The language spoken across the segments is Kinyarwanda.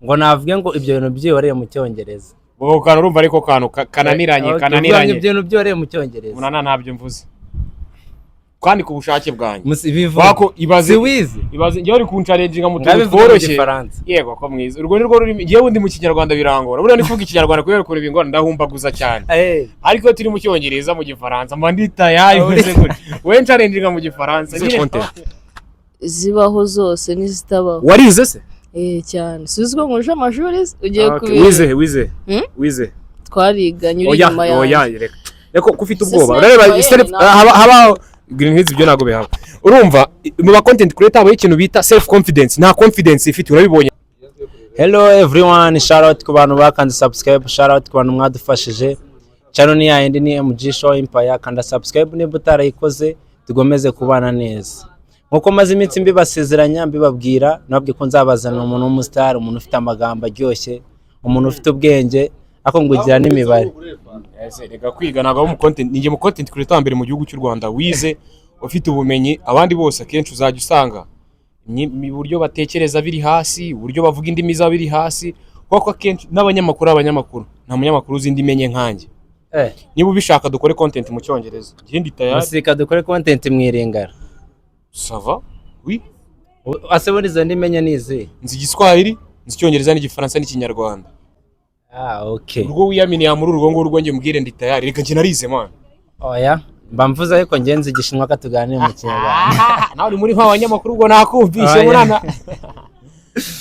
Ngo navuge ngo ibyo bintu byihoreye mu Cyongereza. Ubwo kantu urumva ariko kantu kananiranye. Okay, uvuga ngo Kananiranye. ibyo bintu byihoreye mu Cyongereza. Munana, ntabyo mvuze kandi ku bushake bwanjye. Bivuga. Wako ibaze. Si wize? Ibaze njyewe uri kunchallenginga mu tuntu Ngabivuga mu tworoshye. Gifaransa. Yego ko mwiza, urwo ni rwo rurimi. Njyewe ndi mu Kinyarwanda birangora. Buriya ndi kuvuga Ikinyarwanda kubera ukuntu bingora, ndahumbaguza cyane. Ariko iyo turi mu Cyongereza, mu Gifaransa, mba ndi tayari. Meze gutya, wowe nchallenginga mu Gifaransa nyine. Zibaho zose n'izitabaho. Warize se? Eh, cyane. Si uzi ko nkurusha amashuri se? Ugiye Ah, okay. kubireba. Wize, wize? Hmm? Wize? Twariganye, uri Oya. inyuma yanjye. Oya, reka reka ko ufite Se ubwoba. sinari Urareba inyuma ye. Haba Green Hills, ibyo ntabwo bihaba. Urumva mu ba content creator habaho ikintu bita self confidence. Nta confidence ifite, urabibonye. Hello everyone, shout out ku bantu bakanze subscribe, shout out ku bantu mwadufashije. Channel ni yayindi, ni MG Show Empire. Kanda subscribe niba utarayikoze, tugomeze kubana neza. Nkuko maze iminsi mbibasezeranya, mbibabwira, nababwiye ko nzabazanira umuntu w'umustar, umuntu ufite amagambo aryoshye, umuntu ufite ubwenge, ariko ngo ugira n'imibare. Ese reka kwiga ntabwo abo mu content, ninjye mu content creator wa mbere mu gihugu cy'u Rwanda wize, ufite ubumenyi. Abandi bose akenshi uzajya usanga uburyo batekereza biri hasi, uburyo bavuga indimi zabo biri hasi, kuko akenshi n'abanyamakuru, abanyamakuru, nta munyamakuru uzi indimi enye nkanjye. Niba ubishaka dukore content mu Cyongereza, njye ndi tayari. Musika, dukore content mu Iringara. Ça va, oui. Ase bundi izo ndimi enye ni izihe? Nzi Igiswahili, nzi Icyongereza n'Igifaransa n'Ikinyarwanda. Ah, okay. Urwo wiyaminiye muri urwo ngurwo, njye mbwire, ndi tayari. Reka njye narize, man. Oya, mba mvuze ariko njye nzi Igishinwa, ka tuganire mu Kinyarwanda. Nawe uri muri nka banyamakuru, ubwo nakumvishe. Oya. Munana,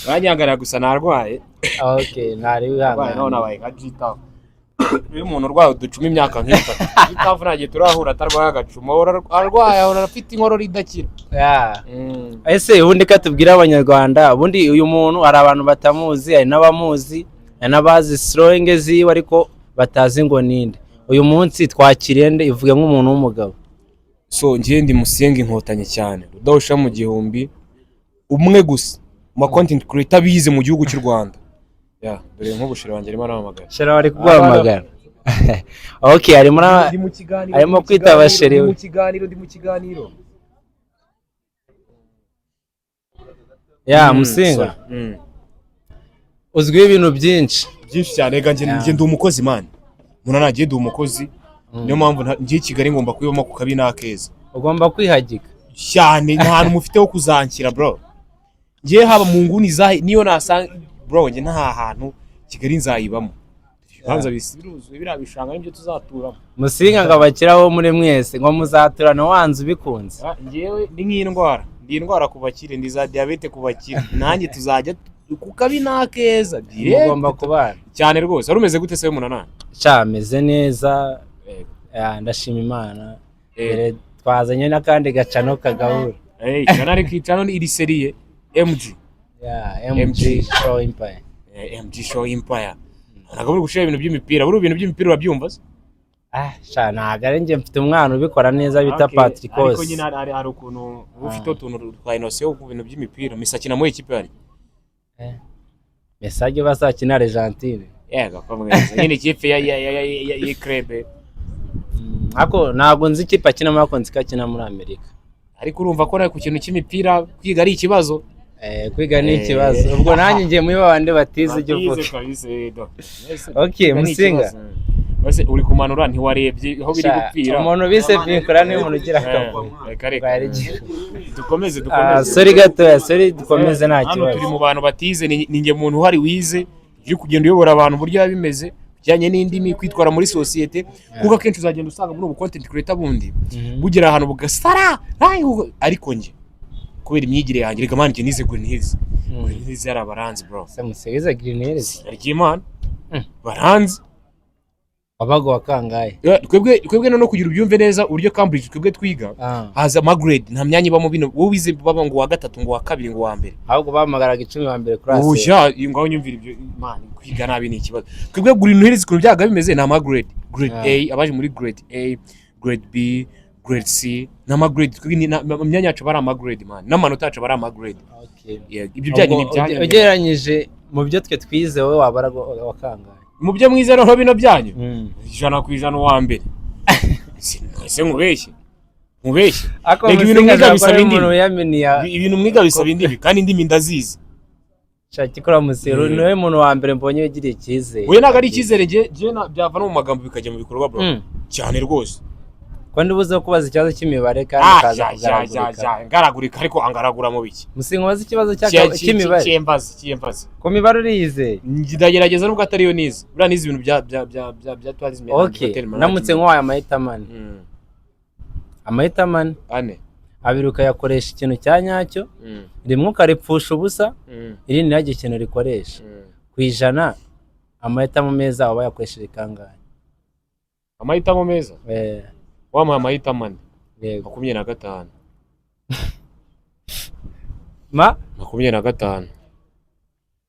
uranyangarira gusa narwaye. Okay, ntari Arwaye nawe. wihangana. Nabaye nka G-Taff. Iyo umuntu urwaye uducuma imyaka nk'itatu, G-Taff nta gihe turahura atarwaye agacuma. Ahora arwaye, ahora afite inkorora idakira. Yeah. Ese ubundi ka tubwire Abanyarwanda, ubundi uyu muntu hari abantu batamuzi, hari n'abamuzi, hari n'abazi slang ziwe ariko batazi ngo ninde. Uyu munsi twakiriye nde? Ivuge nk'umuntu w'umugabo. So njye ndi Musenga Inkotanyi cyane, rudahusha mu gihumbi, umwe gusa mu ma content creator bize mu gihugu cy'u Rwanda. Ya, dore nk'ubushira wanjye arimo arahamagara. Shera bari kuguhamagara. Okay, arimo Ndi mu kiganiro. arimo Ndi mu kwitaba kiganiro, chéri ndi we. mu kiganiro, ndi mu kiganiro. Ya Musinga, Sorry. Uzwiho ibintu byinshi. Byinshi cyane. Reka njye njye ndi umukozi, man. Umuntu nagiye, ndi umukozi, niyo mpamvu ngiye i Kigali ngomba kubibamo ku kabi n'akeza. Ugomba kwihagika. Cyane, nta hantu mufite ho kuzankira, bro. Ngiye haba mu nguni zahe niyo nasanga, bro. Njye nta hantu Kigali nzayibamo. Ibibanza biruzuye, biriya bishanga nibyo tuzaturamo. Musinga, ngo abakiraho muri mwese ngo muzaturana wanze ubikunze. Ah, njyewe ni nk'indwara, ndi indwara ku bakire, ndi za diyabete ku bakire. Nanjye tuzajya ku kabi n'akeza direct. Mugomba kubana. Cyane rwose. Wari umeze gute se munanani? Sha, meze neza. Ya, ndashima Imana. Mbere twazanye n'akandi gacano kagahura. Eh, icana ariko icano ni iri série MG. Ya, MG. MG Show Empire. Eh, MG Show Empire. Ntabwo muri gushira ibintu by'imipira, buri ibintu by'imipira urabyumva se? Ah, sha, ntabwo ari njye, mfite umwana ubikora neza bita Okay, Patrick. ariko nyine hari ukuntu uba ufite utuntu twa inosiyo ku bintu by'imipira. Misakina muri ikipe yari? Mesage bazakina Argentine. Yego ko mwiza nyine ikipe ya club. Ariko ntabwo nzi ikipe akinamo, ariko nzi ko akina muri Amerika. Ariko urumva ko nawe ku kintu cy'imipira kwiga ari ikibazo. Eh, kwiga ni ikibazo. Ubwo nanjye ngiye muri babandi batize ibyo uvuga. Batize kabisa, do. Okay, Kwiga ni Musinga. ikibazo. Ese uri kumanura, ntiwarebye aho biri Sha, gupfira? umuntu bise Pinkura ni umuntu ugira Eh, akavuyo. reka reka. Rwari igihe. Dukomeze, Ah, dukomeze. sorry gatoya, sorry, dukomeze nta Hano turi kibazo. mu bantu batize, ni njye muntu uhari wize, uri kugenda uyobora abantu uburyo biba bimeze bijyanye n'indimi, kwitwara muri sosiyete, kuko akenshi uzagenda usanga muri ubu content creator bundi bugera ahantu bugasara. Ay, ariko njye kubera imyigire yanjye, reka man, njye nize Green Hills. Green Hills yari abaranzi, bro. Se Musiga, Green Hills? Ry'Imana, baranzi. Wabaga wa kangahe? Twebwe noneho kugira ubyumve neza uburyo Cambridge twebwe twiga, haza ama grade, nta myanya ibamo. Bino wowe wize baba ngo uwa gatatu, ngo uwa kabiri, ngo uwa mbere. Ahubwo bahamagaraga 10 wa mbere kuri ase. Oya, ngaho nyumvira ibyo, man. Kwiga nabi ni ikibazo. Twebwe Green Hills ukuntu byabaga bimeze ni ama grade, grade A, abaje muri grade A, grade B, grade C, ni ama grade. Twebwe imyanya yacu aba ari ama grade, man, n'amanota yacu aba ari ama grade. Yeah, ibyo byanyu ni Ubwo ibyanyu. Ugereranyije mu byo twe twize, wowe wabara wa kangahe? Mu byo mwize noneho bino byanyu, 100% uwa mbere. Ese nkubeshye, nkubeshye? Ariko Reka, ibintu Musinga mwiga ashobora bisaba kuba ari indimi. umuntu wiyaminiya. Ibintu mwiga bisaba indimi, kandi indimi ndazizi. Shaki kora Musinga, niwe muntu wa mbere mbonye wigiriye icyizere. Oya, ntabwo ari icyizere, njye byava no mu magambo bikajya mu bikorwa, bro. Cyane rwose. Ko ndibuze kubaza ikibazo cy'imibare kandi Ah, ukaza ja, ja, ja, kugaragurika. ja, ngaragurika, ariko angaragura mu biki? Musinga, ubaze ikibazo cy'imibare. Cyembaze, cyembaze. Ku mibare uriyizeye? Ndagerageza nubwo atariyo nize. Buriya nize ibintu bya tourism and Okay, hotel management. ndamutse nkuhaye amahitamo ane, amahitamo ane, Ane. Abiri ukayakoresha ikintu cya nyacyo, rimwe ukaripfusha ubusa, irindi ntihagire ikintu rikoresha. Ku 100, amahitamo meza waba wayakoresheje kangahe? Amahitamo meza? Eh. Wamuha amahitamo ane? Yego. 25. Ma? 25.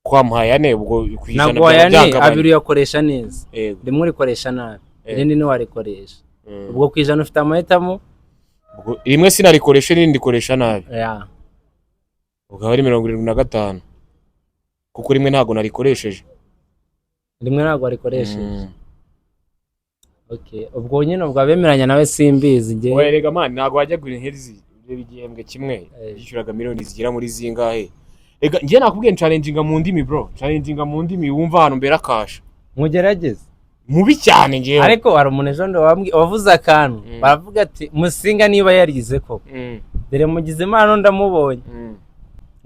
Kwamuhaye ane, ubwo ku 100 Ntabwo byaba ane, byagabanye. abiri uyakoresha neza, rimwe urikoresha nabi, irindi ntiwarikoresha. Ubwo ku 100 ufite amahitamo Ubwo rimwe sinarikoresha, irindi ndikoresha nabi. Ya. Ubwo aba ari 75, kuko rimwe ntabwo narikoresheje. Rimwe ntabwo warikoresheje. Okay, ubwo nyine ubwo abemeranya nawe simbizi njye. Oya rega man, ntabwo wajya Green Hills, ureba igihembwe kimwe yishyuraga miliyoni zigera muri zingahe. Rega njye nakubwiye, nchallenginga mu ndimi, bro, challenginga mu ndimi, wumva ahantu mbera kasha. Mugerageze. Mubi cyane njyewe. Ariko hari umuntu ejo bundi wavuze akantu, baravuga ati Musinga niba yarize koko, dore mugize impano ndamubonye,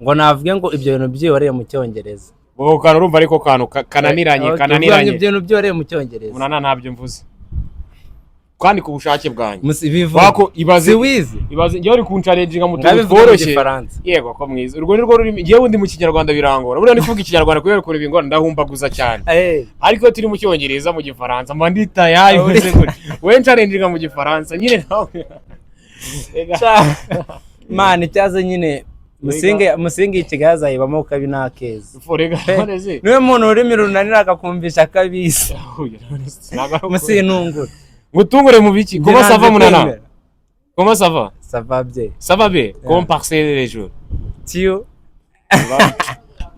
ngo navuge ngo ibyo bintu byihoreye mu Cyongereza. Ubwo kantu urumva ariko kantu kananiranye. Okay, Kananiranye. uvuga ngo ibyo bintu byihoreye mu Cyongereza. Munana, ntabyo mvuze kandi ku bushake bwanjye. Bivuga. Wako ibaze. Si wize? Ibaze njyewe uri kunchallenginga mu tuntu Ngabivuga mu tworoshye. Gifaransa. Yego ko mwiza, urwo ni rwo rurimi. Njyewe undi mu Kinyarwanda birangora. Buriya ndi kuvuga Ikinyarwanda kubera ukuntu bingora, ndahumbaguza cyane. Ariko iyo turi mu Cyongereza, mu Gifaransa, mba ndi tayari. Meze gutya, wowe nchallenginga mu Gifaransa nyine nawe. Rega. Man, icyazo nyine Musinga, Musinga ikigali azayibamo kabi n'akeza. Rega, none se? Niwe muntu ururimi runanira akakumvisha akabizi. Oya, none se, ntabwo ari ukuri. Musintungura. Ngutungure mu biki? Comment ça va, munana? Comment ça va? Ça va bien. Ça va bien? Comment passer les jours? Tiyo.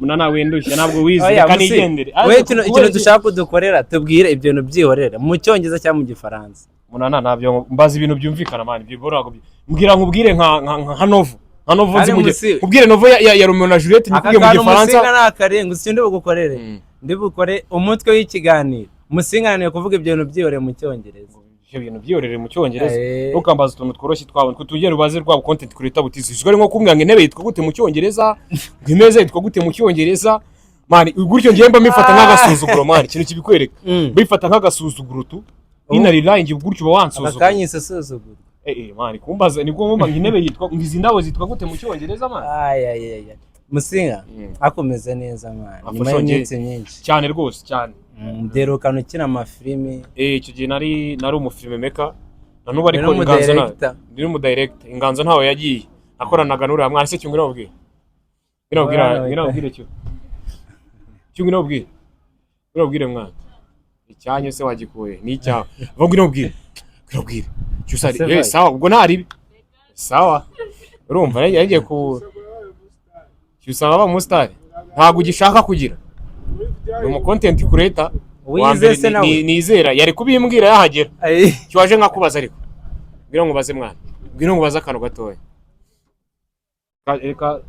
Munana, windushya, ntabwo wize. Oya, Reka Musi, nigendere. wowe ikintu dushaka kudukorera, tubwire ibyo bintu byihorere mu Cyongereza cyangwa mu Gifaransa. Munana, ntabyo mbaza, ibintu byumvikana man. Ibyo bora mbwira, nkubwire nka novel, nka novel nzi Ari mu Musi. Nkubwire novel ya Romeo na Juliet, Aka nyikubwiye mu kantu Gifaransa. Musinga ni akarenga usi ndi bugukorere, ndi bukore umutwe w'ikiganiro: Musinga ananiwe kuvuga ibyo bintu byihorere mu Cyongereza. Ibyo bintu byihorere mu Cyongereza? Eh. Ntukambaze utuntu tworoshye twabona tugere ubaze rwabo content creator butizi ari nko kumbwira ngo intebe yitwa gute mu Cyongereza, ngo imeza yitwa gute mu Cyongereza. Man, gutyo ngiye mba mifata nk'agasuzuguro, man. Ikintu kibikwereka, mbifata nk'agasuzuguro tu inarirangiye gutyo, uba Aka wansuzugura. kanya isuzuguro. Eh eh, man, kumbaza nibwo nkumva ngo intebe yitwa, ngo izi ndabo zitwa gute mu Cyongereza, man. Ay, ay, ay, ay. Musinga, akomeze neza, man, nyuma Afasha y'iminsi myinshi. Cyane rwose, cyane. Derukana ukina amafilimi. Eh, icyo gihe nari umufilm maker, na n'ubu ariko Uri inganzo nta n'umudirector. Ndi n'umudirector. Inganzo ntawe yagiye, nakoranaga n'uriya mwana se. Cyungwe nababwire, ngwino Mwana ngwino nababwire cyo cyungwe nababwire, ngwino nababwire mwana. Icyanyu se wagikuye ni icyawe? Vuga, ngwino nababwire, ngwino nababwire cyusa. Ese Eh. vai. Sawa, ubwo ntaribi, sawa. Urumva yagiye ku cyusa aba umusitari, ntabwo ugishaka kugira ni umu content creator wa Wize mbere. se nawe? Nizera yari kubimbwira yahagera. Ay. Kiwaje nkakubaza, ariko ngwino nkubaze mwana, ngwino nkubaze akantu gatoya. Reka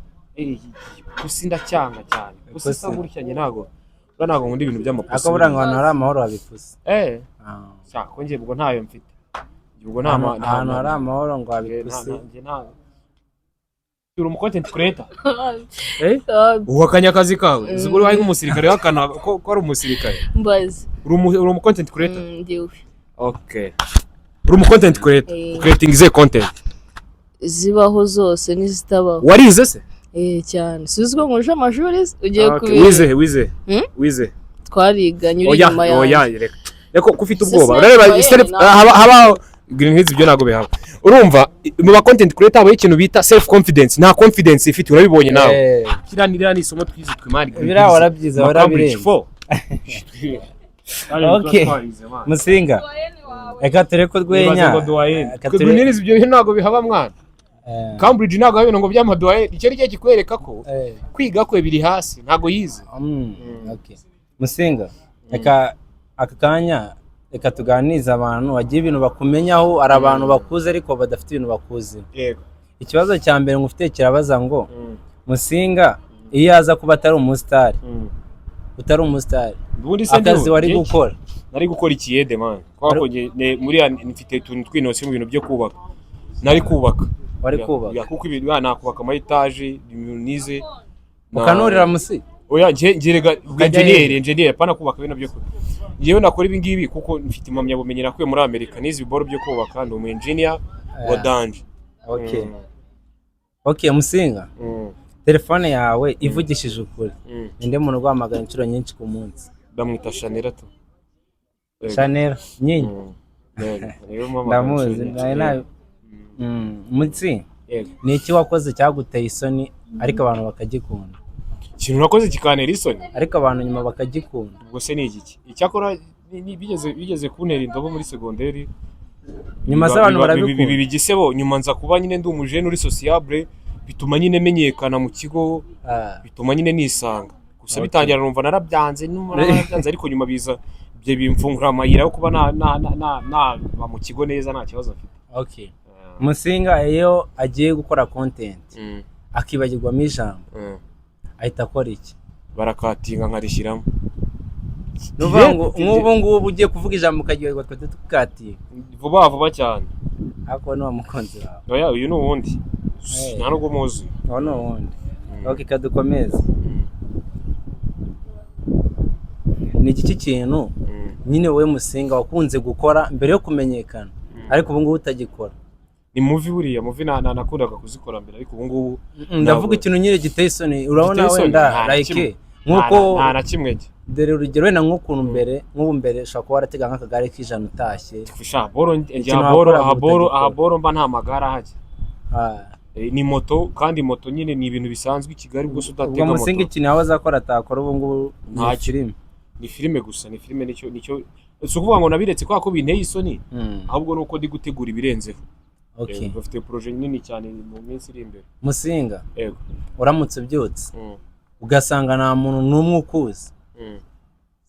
pusi ndacyanga cyane, pusi isa Pusi. gutya. Njye ntago buriya ntago nkunda ibintu by'amapusi. Ako buriya ngo ahantu hari amahoro habipfusi. Eh. Ah. Shaka ko njye ubwo ntayo mfite. Njye ubwo nta Ahantu hari amahoro ngo njye habipfusi. Njye nta uri umu content creator? Eh? Uhakanya akazi kawe, uzi ko uri nk'umusirikare uhakana ko ari umusirikare. Mbazi. Uri umu content creator? Ndiwe. Okay, uri umu content creator? Eh. Creating izihe content? Zibaho zose n'izitabaho. Warize se? Eh, cyane. Si uzi ko nkurusha amashuri se? Ugiye Okay. kubi Wize, wize? Hmm? Wize? Twariganye, uri Oya. inyuma yanjye. Oya, reka reka ko ufite Se ubwoba. se Urareba doyenne self haba Green Hills, ibyo ntabwo bihaba. Urumva mu ba content creator habaho ikintu bita self confidence. Nta confidence ifite, urabibonye nawe. Eh. Kiriya ni isomo twize twe, man. Biriya warabyize, warabirenze. Okay. Musinga, reka tureke urwenya. Reka Green Hills ibyo bintu ntabwo bihaba, mwana. Eh. Cambridge ntabwo haba ibintu ngo by'amadoyenne. Icyo ni cyo kikwereka ko Eh. kwiga kwe biri hasi, ntabwo yize. Okay. Musinga, reka aka kanya reka tuganirize abantu bagira ibintu bakumenyaho. Hari abantu bakuze ariko badafite ibintu bakuzi. Yego. Ikibazo cya mbere ngufite kirabaza ngo Musinga Iyo aza kuba atari umusitari, utari umusitari, Ubundi se akazi ndiho, wari njye gukora? Nari gukora ikiyede, man, kubera ko muri ya mfite utuntu tw'intoki mu bintu byo kubaka, nari kubaka. Wari Ya, kubaka? ya, kuko ibintu ya nakubaka ama etaje, ibintu nize Ukanurira musi? Oya, nje rega Ukajya engineer, hehe? Engineer, pana kubaka ibintu byo njyewe nakora ibi ngibi kuko mfite impamyabumenyi nakuye muri Amerika, nize ibiboro byo kubaka, ndi umu engineer wa danger. Okay. Okay, Musinga, telefone yawe ivugishije ukuri, ninde muntu uguhamagara inshuro nyinshi ku munsi? Bamwita Shanera tu. Yego. Chanel nyinyi? Yego, niwe mpamagara Ndamuzi. inshuro nyinshi. Nari nabi. Mutsi, Yego. ni iki wakoze cyaguteye isoni ariko abantu bakagikunda? Ikintu nakoze kikantera isoni? Ariko abantu nyuma bakagikunda. Ubwo se ni igiki? Icyakora bigeze kuntera indobo muri segonderi. Nyuma se abantu barabikunda? Biba igisebo. Nyuma nza kuba nyine ndi umujene uri sociable, bituma nyine menyekana mu kigo, bituma nyine nisanga gusa. Bitangira numva narabyanze, numva narabyanze, ariko nyuma biza ibyo bimfungura amayira yo kuba na na na na naba mu kigo neza, nta kibazo mfite. Okay, Musinga iyo agiye gukora content akibagirwamo ijambo, ahita akora iki? Barakatinga nkarishyiramo. Ni ukuvuga ngo nk'ubu ngubu ugiye kuvuga ijambo ukagibagirwa, twahita tukukatira? Vuba vuba cyane. Ariko ni wa mukunzi wawe? Oya, uyu ni uwundi. Nta nubwo muzi. Uwo ni uwundi. Okay, kadukomeze. Ni iki kintu nyine wowe Musinga wakunze gukora mbere yo kumenyekana ariko ubu ngubu utagikora? Ni movie. Buriya movie nakundaga kuzikora mbere, ariko ubu ngubu Ndavuga ikintu nyine giteye isoni, urabona. Giteye isoni? Wenda Nta na like kimwe. nk'uko Nta na kimwe njye. Dore urugero, wenda nk'ukuntu mbere, nk'ubu mbere ushobora kuba waratega nk'akagare k'ijana utashye. Sha boro njya Ikintu boro wakoraga aha boro utagikora. Aha boro mba nta magare ahajya. Ni moto, kandi moto nyine ni ibintu bisanzwe i Kigali, ubwo se Ubwo udatega Musinga moto. ikintu yaba azakora atakora ubu ngubu ni Ntacyo. filime? Ni filime gusa, ni filime. Nicyo si ukuvuga ngo nabiretse kubera ko binteye isoni, ahubwo ni uko ndi gutegura ibirenzeho. Okay. Bafite projet nini cyane mu minsi iri imbere. Musinga, Yego. uramutse ubyutse ugasanga nta muntu n'umwe ukuzi,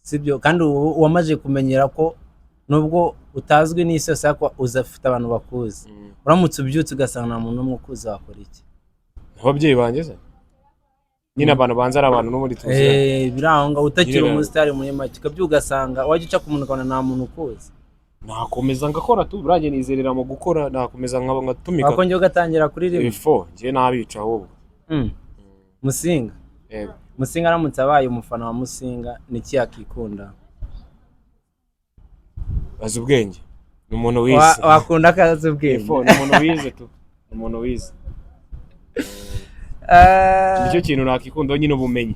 sibyo? Kandi ubu wamaze kumenyera ko nubwo utazwi n'isi yose ariko uza ufite abantu bakuzi. Uramutse ubyutse ugasanga nta muntu n'umwe ukuzi, wakora iki? Ababyeyi banjye se nyine, abantu banza ari abantu n'ubundi tuziranye. Biri aho ngaho, utakiri Nyine umusitari muri make, ukabyuka ugasanga wajya uca ku muntu ukabona nta muntu ukuzi. Nakomeza ngakora tu, burangiye nizerera mu gukora, nakomeza nkaba ngatumika. Wakongera ugatangira kuririmba? Ifo njye nabica ahubwo. Musinga, Yego. Musinga aramutse abaye umufana wa Musinga, ni iki yakikunda? Azi ubwenge, ni umuntu wize. Wakunda akazi ubwenge? Ifo ni umuntu wize tu, ni umuntu wize. Nicyo kintu nakikunda nyine, ubumenyi.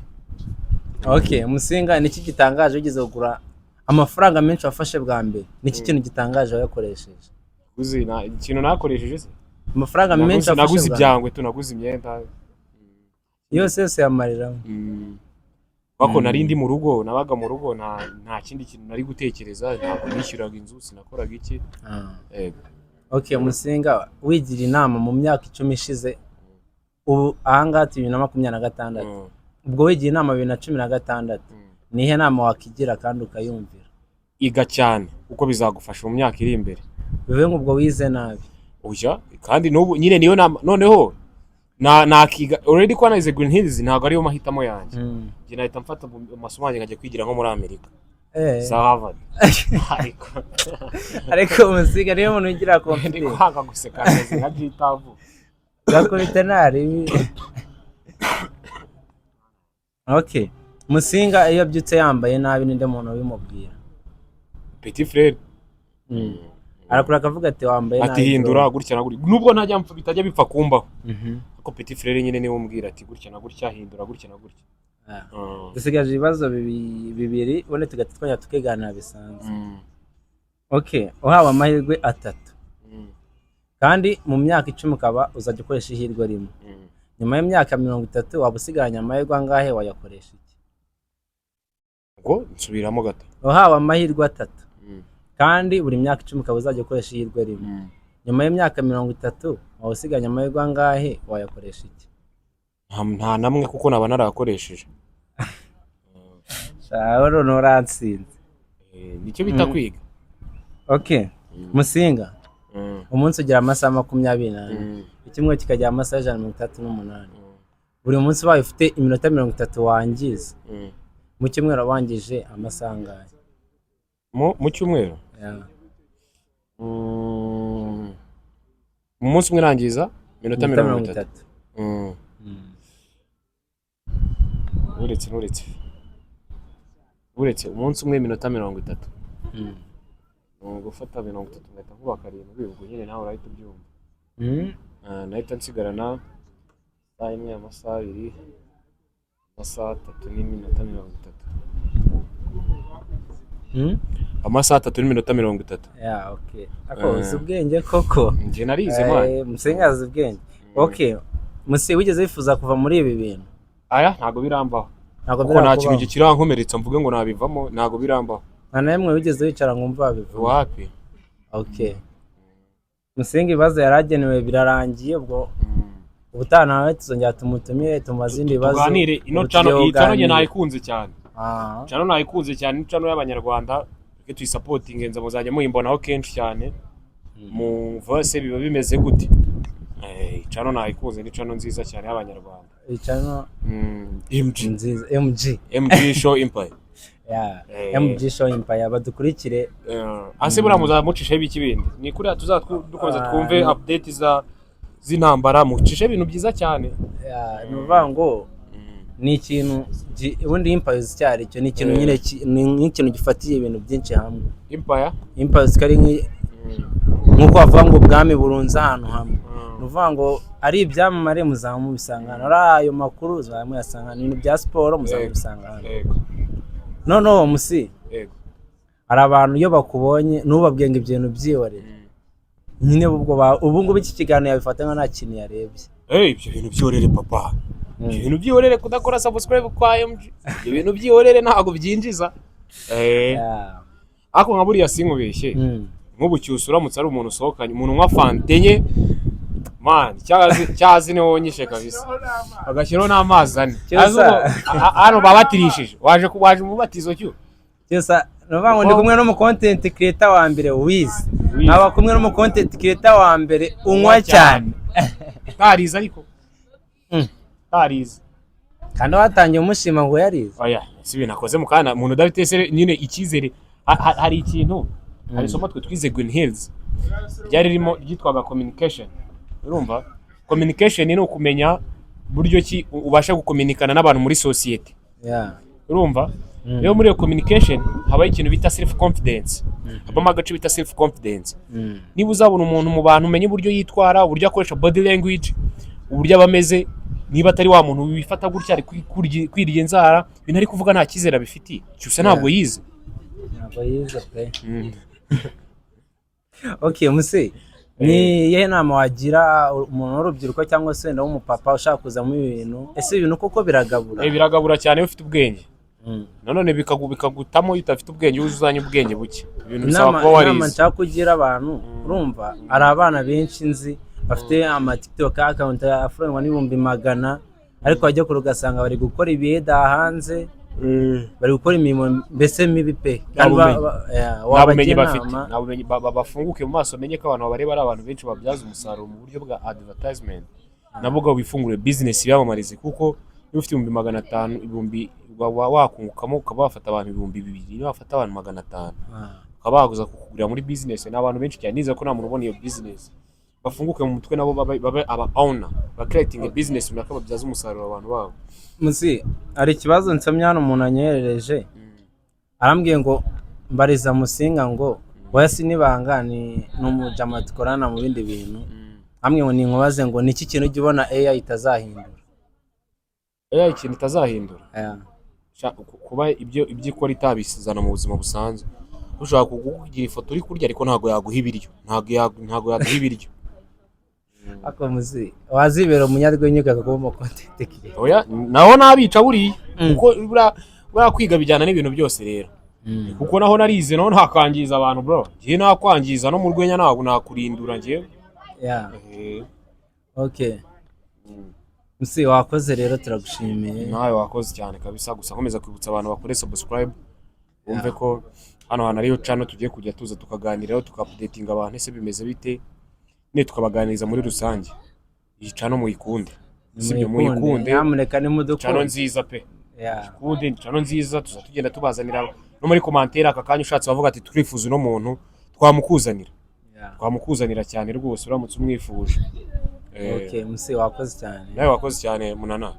Okay, Musinga, ni iki gitangaje wigeze kugura amafaranga menshi wafashe bwa mbere? Ni iki kintu gitangaje wayakoresheje? Uzi ikintu nakoresheje se? Amafaranga menshi Naguze wafashe naguze bwa mbere. ibyangwe tu, naguze imyenda. Yose yose yamariramo. Bako nari ndi mu rugo, nabaga mu rugo, nta kindi kintu nari gutekereza, ntabwo nishyuraga inzu, sinakoraga iki. Yego. Okay, Musinga, wigira inama mu myaka 10 ishize, ubu ahangaha turi 2026, ubwo wigira inama 2016, nihe nama wakigira kandi ukayumvira? Iga cyane kuko bizagufasha mu myaka iri imbere. Bivuze ngo ubwo wize nabi? Oya, kandi n'ubu nyine niyo nama. Noneho na nakiga already ko nanize Green Hills, ntabwo ariyo mahitamo yanjye. Njye nahita mfata amasomo yanjye nkajya kwigira nko muri Amerika, za Harvard, ariko Ariko Musinga niyo muntu ugira ndi confidence. kwanga guseka akazi nka byitavu. Gakubita ntari. Okay, Musinga iyo abyutse yambaye nabi, ninde muntu ubimubwira? Petit frère. Arakura akavuga ati wambaye nabi, Ati hindura bro. gutya na gutya, nubwo ntajya bitajya bipfa kumbaho, ariko petit frère nyine niwe umbwira ati gutya na gutya, hindura gutya na gutya. Dusigaje ibibazo bibiri, ubundi tugahita twongera tukiganira bisanzwe. Okay, uhawe amahirwe atatu, kandi mu myaka 10 ukaba uzajya ukoresha ihirwe rimwe, nyuma y'imyaka 30 waba usigaranye amahirwe angahe? Wayakoresha iki? Ngo nsubiramo gato. Uhawe amahirwe atatu, kandi buri myaka 10 ukaba uzajya ukoresha ihirwe rimwe, nyuma y'imyaka 30 waba usigaranye amahirwe angahe? Wayakoresha iki? Nta namwe kuko naba narakoresheje. Shaho noneho uransinze. Nicyo bita kwiga. Okay, Musinga, umunsi ugira amasaha 24, icyumweru kikagira amasaha 168. Buri munsi ubaye ufite iminota 30 wangiza, mu cyumweru wangije amasaha angahe? Mu cyumweru? Yeah. Mu munsi umwe nangiza iminota Iminota mirongo mirongo itatu. itatu. Uretse umunsi umwe iminota 30, ni ugufata 30 ngahita nkuba karindwi, ubwo nyine nawe urahita ubyumva. Ah, nahita nsigarana isaha imwe, amasaha 2, amasaha 3 n'iminota 30. Amasaha 3 n'iminota 30. Yeah, okay. Ako uzi ubwenge koko. Njye narize, man. Musinga azi ubwenge. Okay. Musi, wigeze wifuza kuva muri ibi bintu? Aya, ntabwo birambaho. Ntabwo Kuko nta kintu birakubaho. kirankomeretsa mvuge ngo nabivamo, ntabwo birambaho. Nta na rimwe wigeze wicara ngo wumve wabivamo? Wapi. Okay. Musinga ibibazo yari agenewe birarangiye, ubwo ubutaha nawe tuzongera tumutumire, tumubaze ibindi bibazo. Tuganire ino Ubu channel, tugiye iyi channel njye kuganira. nayikunze cyane. Channel nayikunze cyane, ni channel y'Abanyarwanda, reke tuyisapotinge, nza muzajya muyimbonaho kenshi cyane mu verse biba bimeze gute. Channel nayikunze, ni channel nziza cyane y'Abanyarwanda. Iyi channel MG nziza, MG. MG Show Empire. Yeah. MG Show Empire, badukurikire. Ase buriya muzamucishaho ibiki bindi? Ni kuriya dukomeza twumve update za z'intambara, mucishe ibintu byiza cyane. Yeah, ni ukuvuga ngo ni ikintu ubundi Empire icyo ari cyo ni ikintu nyine ni nk'ikintu gifatiye ibintu byinshi hamwe. Empire. Empire ko ari nk'uko bavuga ngo ubwami burunze ahantu hamwe, ni ukuvuga ngo ari ibyamamare muzaba mubisanga hano, ari ayo makuru muzaba muyasanga hano, ibintu bya siporo muzaba mubisanga hano. Noneho musi, hari abantu iyo bakubonye ntubabwiye ngo ibyo bintu byihorere nyine, ubwo ubu ngubu iki kiganiro yabifata nka nta kintu yarebye. Hey, ibyo bintu byihorere, papa. Ibyo bintu byihorere, kudakora subscribe kwa MG. Ibyo bintu byihorere, ntabwo byinjiza. Ariko nka buriya sinkubeshye, nk'ubu Cyusa uramutse ari umuntu usohokanye, umuntu unywa fanta enye, man, cyazi ni wowe unyishe kabisa. Agashyiraho n'amazi ane. Cyusa. Azi ubwo, hano babatirishije. Waje mu batizo cyo. Cyusa, ni ukuvuga ngo ndi kumwe n'umu content creator wa mbere wize, Wize. nkaba kumwe n'umu content creator wa mbere unywa cyane. Utarize ariko. Utarize. Kandi watangiye umushima ngo yarize. Oya, si ibintu akoze mu kana umuntu udafite se nyine icyizere. Hari ikintu, hari isomo twe twize Green Hills ryari ririmo ryitwaga communication. Urumva, communication ni ukumenya buryo ki ubasha gukominikana n'abantu muri sosiyete. Urumva, rero muri iyo communication habaho ikintu bita self confidence, habamo agace bita self confidence. Niba uzabona umuntu mu bantu, umenye uburyo yitwara, uburyo akoresha body language, uburyo aba ameze. Niba atari wa muntu wifata gutya, ari kwirya inzara, ibintu ari kuvuga nta cyizere abifitiye, Cyusa ntabwo yize. Ntabwo yize pe. Okay, musi, ni iyihe nama wagira umuntu w'urubyiruko cyangwa se wenda w'umupapa ushaka kuzamo ibintu? Ese ibintu koko biragabura? Biragabura cyane iyo ufite ubwenge. Nanone bikagutamo iyo udafite ubwenge, iyo uzanye ubwenge buke. Ibintu bisaba Inama, kuba inama warize. nshaka kugira abantu, urumva hari abana benshi nzi bafite ama TikTok account afungwa n'ibihumbi 100, ariko bajya kure ugasanga bari gukora ibiyeda hanze, bari gukora imirimo mbese mibi pe. Kandi bumenyi. Yeah, Nta wabagira bumenyi bafite. inama. Nta bumenyi. Bafunguke mu maso, bamenye ko abantu babareba ari abantu benshi, babyaza umusaruro mu buryo bwa advertisement, nabo ubwabo bifungure business, biyamamarize, kuko niba ufite 500,000, ibihumbi wakungukamo, ukaba wafata abantu 2000, niba wafata abantu 500 ukaba waguza kukugurira muri business, ni abantu benshi cyane. Nizera ko nta muntu ubona iyo business. Bafunguke mu mutwe, nabo babe aba owner, ba creating a business runaka, babyaza umusaruro abantu babo. Musi, hari ikibazo nsomye hano umuntu anyoherereje, arambwiye ngo mbariza Musinga ngo oya si nibanga, ni umujama dukorana mu bindi bintu, ambwiye ngo ninkubaze ngo niki kintu ujya ubona AI itazahindura? AI ikintu itazahindura? Yeah. Kuba ibyo ikora itabisizana mu buzima busanzwe. Ushobora kukugira ifoto uri kurya, ariko ntabwo yaguha ibiryo, ntabwo yaduha ibiryo. Ariko musi, wazibera umunyarwenya ukanga kuba umu content creator? Oya, naho nabica buriya, kuko buriya kwiga bijyana n'ibintu byose rero, kuko naho narize, naho ntakwangiza abantu, bro. Njyewe nakwangiza no mu rwenya, ntabwo nakurindura njyewe. Yeah. Okay. Musi, wakoze rero, turagushimiye. Nawe wakoze cyane kabisa. Gusa nkomeza kwibutsa abantu bakore subscribe, bumve ko hano hantu ariyo channel tugiye kujya tuza tukaganiraho, tukaupdatinga abantu, ese bimeze bite, ne tukabaganiriza muri rusange. Iyi channel muyikunde. Sibyo, muyikunde. Nyamuneka Channel nimudukunde. nziza pe. Yeah. Kunde channel nziza, tuza tugenda tubazanira no muri commentaire. Aka kanya ushatse bavuga ati turifuza uno muntu, twamukuzanira. Twamukuzanira cyane rwose uramutse umwifuje. Okay, musi wakoze cyane. Nawe wakoze cyane, munana.